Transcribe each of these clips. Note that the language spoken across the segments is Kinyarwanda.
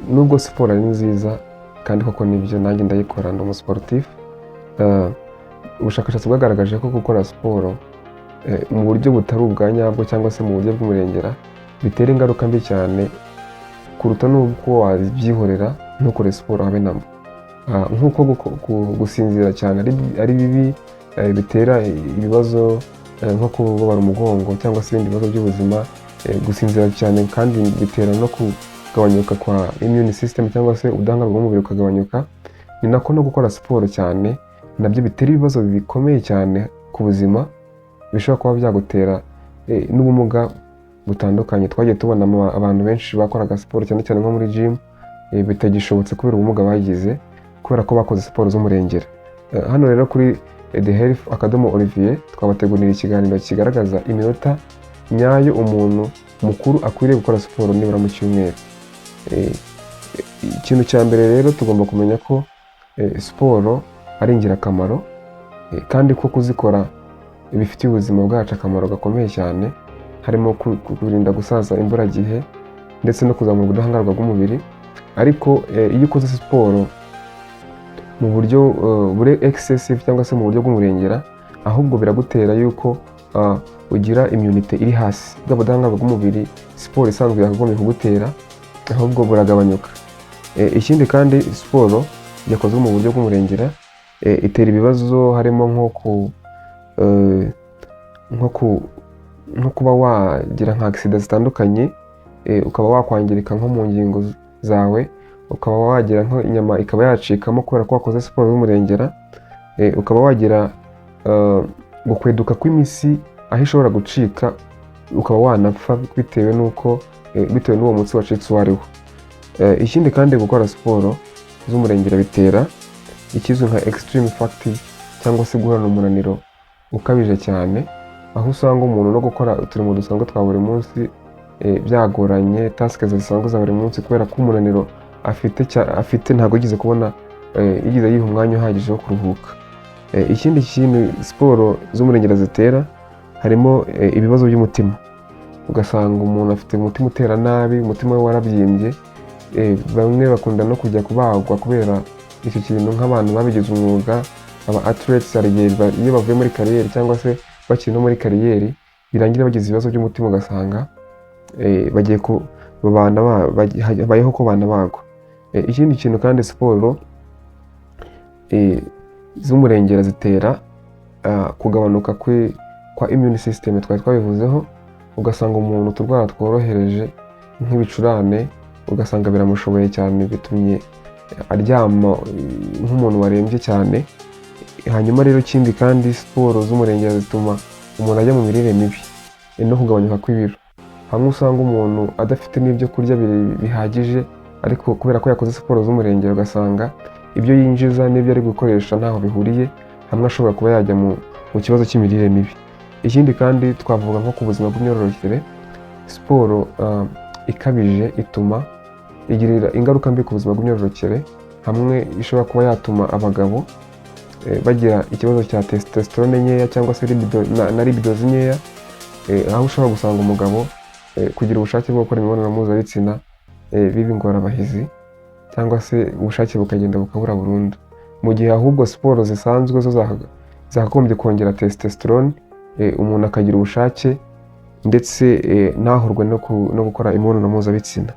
Nubwo siporo ari nziza kandi koko nibyo, nanjye ndayikora, ndi umusiporutifu. Ubushakashatsi bwagaragaje ko gukora siporo mu buryo butari ubwa nyabwo cyangwa se mu buryo bw'umurengera bitera ingaruka mbi cyane kuruta n'uko wabyihorera ntukore siporo habe namba. Nk'uko gusinzira cyane ari bibi, bitera ibibazo nko kubabara umugongo cyangwa se ibindi bibazo by'ubuzima. Gusinzira cyane kandi bitera no kugabanyuka kwa immune system cyangwa se ubudahangarwa bw'umubiri bukagabanyuka. Ni nako no gukora siporo cyane nabyo bitera ibibazo bikomeye cyane ku buzima, bishobora kuba byagutera n'ubumuga butandukanye. Twagiye tubona abantu benshi bakoraga siporo cyane cyane nko muri gym, bitagishobotse kubera ubumuga bagize kubera ko bakoze siporo z'umurengera. Hano rero kuri The Health Akadomo Olivier twabategurira ikiganiro kigaragaza iminota nyayo umuntu mukuru akwiriye gukora siporo nibura mu cyumweru. Ikintu cya mbere rero, tugomba kumenya ko siporo ari ingirakamaro, kandi ko kuzikora bifitiye ubuzima bwacu akamaro gakomeye cyane, harimo kurinda gusaza imburagihe ndetse no kuzamura ubudahangarwa bw'umubiri. Ariko iyo ukoze siporo mu buryo buri excessive cyangwa se mu buryo bw'umurengera, ahubwo biragutera yuko ugira immunity iri hasi. Bwa budahangarwa bw'umubiri siporo isanzwe yakagombye kugutera, ahubwo buragabanyuka. Ikindi kandi, siporo yakozwe mu buryo bw'umurengera itera ibibazo harimo nko kuba wagira nka accident zitandukanye, ukaba wakwangirika nko mu ngingo zawe, ukaba wagira nko inyama ikaba yacikamo kubera ko wakoze siporo z'umurengera, ukaba wagira gukweduka kw'imitsi aho ishobora gucika, ukaba wanapfa bitewe n'uwo mutsi wacitse uwo ari wo. Ikindi kandi, gukora siporo z'umurengera bitera ikizwi nka extreme fatigue cyangwa se guhorana umunaniro ukabije cyane, aho usanga umuntu no gukora uturimo dusanzwe twa buri munsi byagoranye, tasks zisanzwe za buri munsi, kubera ko umunaniro afite ntabwo yigeze kubona, yigeze yiha umwanya uhagije wo kuruhuka. Ikindi kintu siporo z'umurengera zitera harimo ibibazo by'umutima, ugasanga umuntu afite umutima utera nabi, umutima we warabyimbye. Bamwe bakunda no kujya kubagwa kubera icyo kintu, nk'abantu babigize umwuga, aba athletes. Hari igihe iyo bavuye muri carrière cyangwa se bakiri no muri carrière, birangira bagize ibibazo by'umutima, ugasanga bagiye ku babana habayeho ko banabagwa. Ikindi kintu kandi, siporo z'umurengera zitera kugabanuka kwa immune system, twari twabivuzeho, ugasanga umuntu uturwara tworohereje nk'ibicurane ugasanga biramushoboye cyane, bitumye aryama nk'umuntu warembye cyane. Hanyuma rero ikindi kandi, siporo z'umurengera zituma umuntu ajya mu mirire mibi no kugabanyuka kw'ibiro, hamwe usanga umuntu adafite n'ibyo kurya bihagije, ariko kubera ko yakoze siporo z'umurengera ugasanga ibyo yinjiza n'ibyo ari gukoresha ntaho bihuriye, hamwe ashobora kuba yajya mu kibazo cy'imirire mibi. Ikindi kandi twavuga nko ku buzima bw'imyororokere. Siporo ikabije ituma igirira ingaruka mbi ku buzima bw'imyororokere, hamwe ishobora kuba yatuma abagabo bagira ikibazo cya testosterone nkeya cyangwa se libido, na libido nkeya, aho ushobora gusanga umugabo kugira ubushake bwo gukora imibonano mpuzabitsina biba ingorabahizi, cyangwa se ubushake bukagenda bukabura burundu, mu gihe ahubwo siporo zisanzwe zo zakagombye kongera testosterone, umuntu akagira ubushake ndetse ntahorwe no gukora imibonano mpuzabitsina.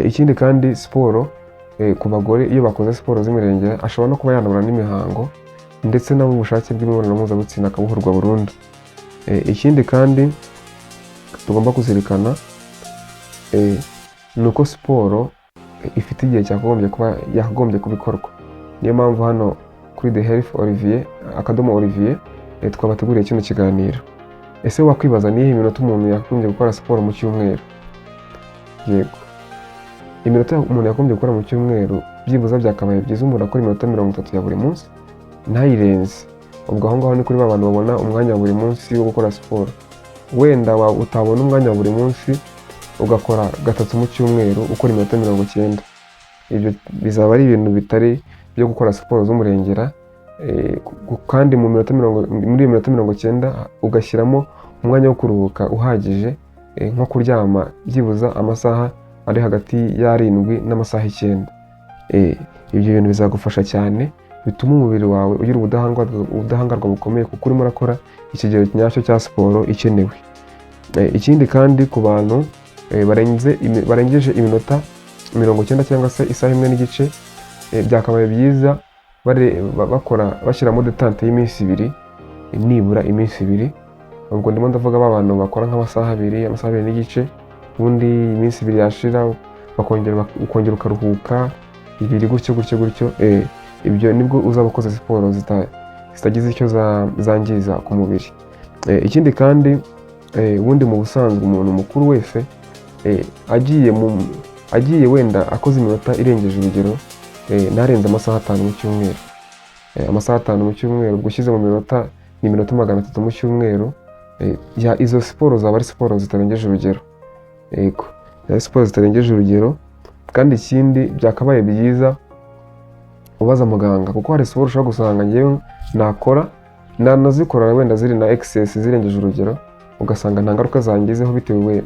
Ikindi kandi, siporo ku bagore, iyo bakoze siporo z'umurengera, ashobora no kuba yanabura n'imihango, ndetse nabo ubushake bw'imibonano mpuzabitsina akabuhorwa burundu. Ikindi kandi tugomba kuzirikana ni uko siporo ifite igihe cyakagombye kuba yakagombye kuba ikorwa. Niyo mpamvu hano kuri The Health Olivier Akadomo Olivier twabateguriye kino kiganiro. Ese wakwibaza niyihe minota umuntu yakagombye gukora siporo mu cyumweru? Yego, iminota umuntu yakagombye gukora mu cyumweru, byibuze byakabaye byiza umuntu akora iminota 30 ya buri munsi, ntayirenze. Ubwo aho ngaho ni kuri ba bantu babona umwanya wa buri munsi wo gukora siporo. Wenda utabona umwanya wa buri munsi, ugakora gatatu mu cyumweru, ukora iminota 90. Ibyo bizaba ari ibintu bitari byo gukora siporo z'umurengera. Kandi mu minota mirongo muri iyo minota 90 ugashyiramo umwanya wo kuruhuka uhagije, nko kuryama byibuza amasaha ari hagati y'arindwi n'amasaha 9. Ibyo bintu bizagufasha cyane, bituma umubiri wawe ugira ubudahangarwa bukomeye, kuko urimo urakora ikigero nyacyo cya siporo ikenewe. Ikindi kandi, ku bantu barengeje iminota 90 cyangwa se isaha imwe n'igice, byakabaye byiza bakora bashyiramo détente y'iminsi 2, nibura iminsi 2. Ubwo ndimo ndavuga ba bantu bakora nk'amasaha 2, amasaha 2 n'igice, ubundi iminsi 2 yashira ukongera ukaruhuka 2, gutyo gutyo gutyo. Ibyo nibwo uzaba ukoze siporo zitagize icyo zangiza ku mubiri. Ikindi kandi, ubundi mu busanzwe umuntu mukuru wese agiye wenda akoze iminota irengeje urugero, ntarenze amasaha 5 mu cyumweru. Amasaha 5 mu cyumweru, ubwo ushyize mu minota ni iminota 300 mu cyumweru. Izo siporo zaba ari siporo zitarengeje urugero. Yego, ari siporo zitarengeje urugero. Kandi ikindi, byakabaye byiza ubaza muganga, kuko hari siporo ushobora gusanga ngewe nakora, nanazikora wenda ziri na excess, zirengeje urugero, ugasanga nta ngaruka zangizeho bitewe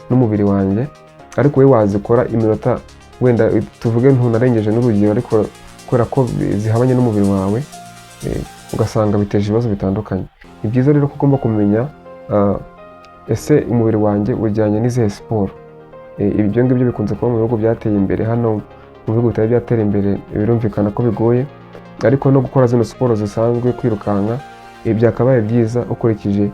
n'umubiri wanjye, ariko wowe wazikora iminota wenda tuvuge ntunarengeje n'urugero, ariko kubera ko zihabanye n'umubiri wawe, ugasanga biteje ibibazo bitandukanye. Ni byiza rero ko ugomba kumenya ese umubiri wanjye ujyanye n'izihe siporo. Ibyo ngibyo bikunze kuba mu bihugu byateye imbere. Hano mu bihugu bitari byatera imbere birumvikana ko bigoye, ariko no gukora zino siporo zisanzwe, kwirukanka, byakabaye byiza ukurikije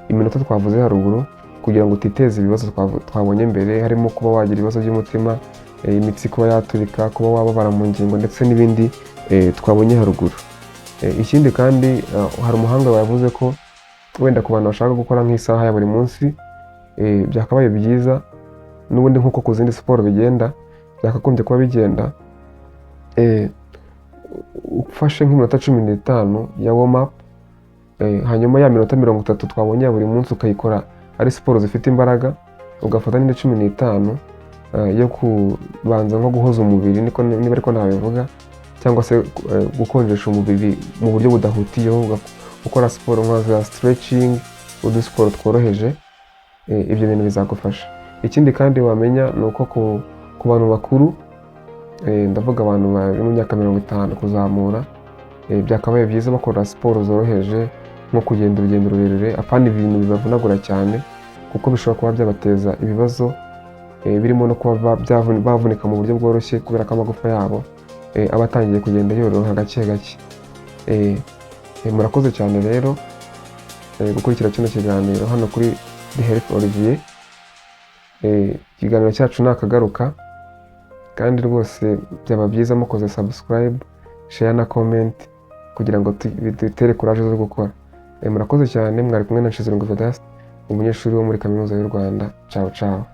iminota twavuze haruguru, kugira ngo utiteze ibibazo twabonye mbere, harimo kuba wagira ibibazo by'umutima, imitsi kuba yaturika, kuba wababara mu ngingo, ndetse n'ibindi twabonye haruguru. Ikindi kandi, hari umuhanga wavuze ko wenda ku bantu bashaka gukora nk'isaha ya buri munsi, byakabaye byiza n'ubundi nk'uko ku zindi siporo bigenda, byakagombye kuba bigenda, ufashe nk'iminota 15 ya warm up, hanyuma ya minota 30 twabonye ya buri munsi ukayikora ari siporo zifite imbaraga, ugafata n'indi 15 yo kubanza nko guhoza umubiri, niko niba ariko nabivuga, cyangwa se gukonjesha umubiri mu buryo budahutiyeho, gukora siporo nka za stretching, udusiporo tworoheje. Ibyo bintu bizagufasha. Ikindi kandi wamenya ni uko ku bantu bakuru, ndavuga abantu bari mu myaka 50 kuzamura, byakabaye byiza bakora siporo zoroheje nko kugenda urugendo rurerure, apana ibintu bibavunagura cyane, kuko bishobora kuba byabateza ibibazo, birimo no kuba bavunika mu buryo bworoshye, kubera ko amagufa yabo aba atangiye kugenda yoroha gake gake. Murakoze cyane rero gukurikira kino kiganiro hano kuri The Health Olivier. Ikiganiro cyacu ni akagaruka, kandi rwose byaba byiza mukoze subscribe, share na comment kugira ngo bidutere courage zo gukora. Murakoze cyane, mwari kumwe na Nshizirungu Vedaste, umunyeshuri wo muri Kaminuza y'u Rwanda. Ciao ciao.